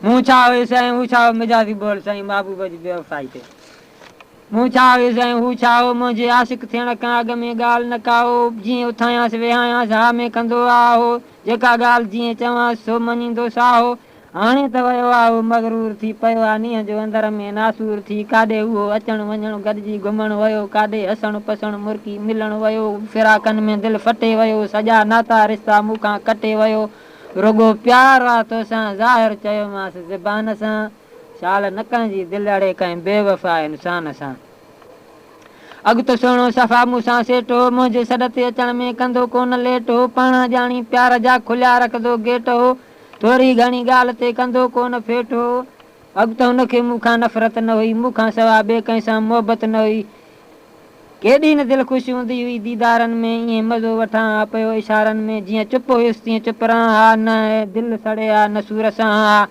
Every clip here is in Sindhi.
مون ڇا هيس ۽ هو ڇا هو مجازي ٻول سائين محبوب جي بيوفائي تي. مون ڇا هيس ۽ هو ڇا هو منهنجي عاشق ٿيڻ کان اڳ ۾ ڳالهه نه ڪا هو جيئن اٿايانس ويهايانس ها ۾ ڪندو آ هو جيڪا ڳالهه جيئن چوانس سو مڃيندو سا هو هاڻي ته ويو آ هو مغرور ٿي پيو آ نينهن جو اندر ۾ ناسور ٿي ڪاڏي اهو اچڻ وڃڻ گڏجي گهمڻ ويو ڪاڏي هسڻ پسڻ مرڪي ملڻ ويو فراقن ۾ دل ڦٽي ويو سڄا ناتا رشتا مون کان ڪٽي ويو رڳو پيار آ توسان ظاهر چيومانس زبان سان شال نه ڪنهن جي دل اڙي ڪنهن بي وفا انسان سان. اڳ ته سهڻو صفا مون سان سيٽ هو منهنجي سڏ تي اچڻ ۾ ڪندو ڪونه ليٽ هو پاڻان ڄاڻي پيار جا کليا رکندو گيٽ هو ٿوري گهڻي ڳالهه تي ڪندو ڪونه ڦيٽ هو اڳ ته هن کي مون کان نفرت نه هئي مون کان سوا ٻئي ڪنهن سان محبت نه هئي ڪيڏي نه دل خوش هوندي هئي ديدارن ۾ ائين مزو وٺان ها پيو اشارن ۾ جيئن چپ هيس تيئن چپ رهان ها نه دل سڙي ها نه سور سهان ها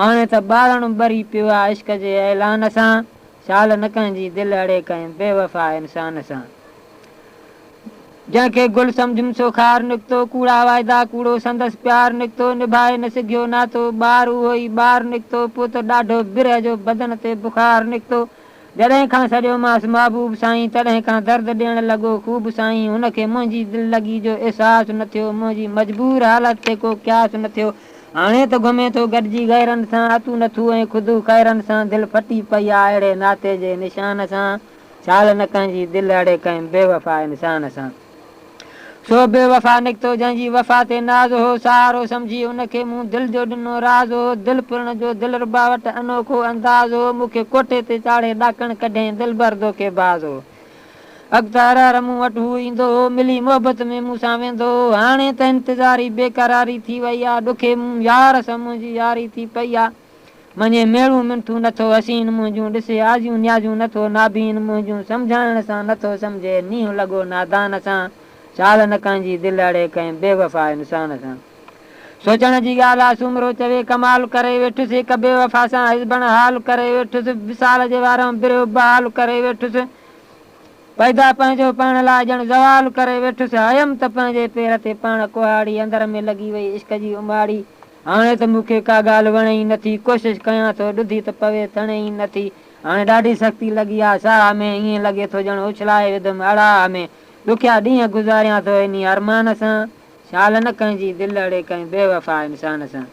هاڻي ته ٻارڻ ٻري پيو آ عشق جي اعلان سان شال نه ڪنهن جي دل اڙي ڪنهن بي وفا انسان سان جنهن کي گل سمجهيم سو خار نڪتو ڪوڙا واعدا ڪوڙو سندس پيار نڪتو نڀائي نه سگهيو ناتو ٻار اهو ئي ٻار نڪتو پوء ته ڏاڍو برهه جو بدن تي بخار نڪتو جڏهن کان سڏيومانس محبوب سائين، تڏهن کان درد ڏيڻ لڳو خوب سائين، هن کي منهنجي دل لڳي جو احساس نه ٿيو، منهنجي مجبور حالت تي ڪو قياس نه ٿيو، هاڻي ته گهمي ٿو گڏجي غيرن سان، اتون نٿو ۽ خودو خيرن سان، دل ڦٽي پئي آ اهڙي ناتي جي نشان سان، شال نه ڪنهن جي دل اڙي ڪنهن بيوفا انسان سان. سو بي وفا نڪتو جنهن جي وفا تي ناز هو، سهارو سمجهي ان کي مون دل جو ڏنو راز هو، دل پرڻ جو دلربا وٽ انوکو انداز هو، مون کي ڪوٺي تي چاڙهي ڏاڪڻ ڪڍيائين دلبر دوکي باز هو. اڳ ته هر هر مون وٽ هو ايندو هو، ملي محبت ۾ مون سان ويندو هو، هاڻي ته انتظاري بيقراري ٿي وئي آ، ڏکي يار سان منهنجي ياري ٿي پئي آ. مڃي ميڙون منٿون نٿو حسين منهنجون ڏسي آزيون نيازيون نٿو نابين منهنجون سمجهائڻ سان نٿو سمجهي نينهن لڳو نادان سان شال نه ڪنهن جي دل اڙي ڪنهن بي وفا انسان سان سوچڻ جي ڳالهه آ سومرو چوي ڪمال ڪري ويٺس هڪ بي وفا سان حزبڻ حال ڪري ويٺس وصال جي وارئون برهه بحال ڪري ويٺس پيدا پنهنجو پاڻ لاء ڄڻ زوال ڪري ويٺس. هيم ته پنهنجي پير تي پاڻ ڪهاڙي اندر ۾ لڳي وئي عشق جي اماڙي. هاڻي ته مون کي ڪا ڳالهه وڻي ئي نٿي. ڪوشش ڪيان ٿو ڏڌي ته پوي ٿڻي ئي نٿي. هاڻي ڏاڍي سختي لڳي آ ساهه ۾، ائين لڳي ٿو ڄڻ اڇلائي وڌم اڙاهه ۾. ڏکيا ڏينهن گذاريان ٿو انهي ارمان سان. شال نه ڪنهن جي دل اڙي ڪنهن بيوفا انسان سان.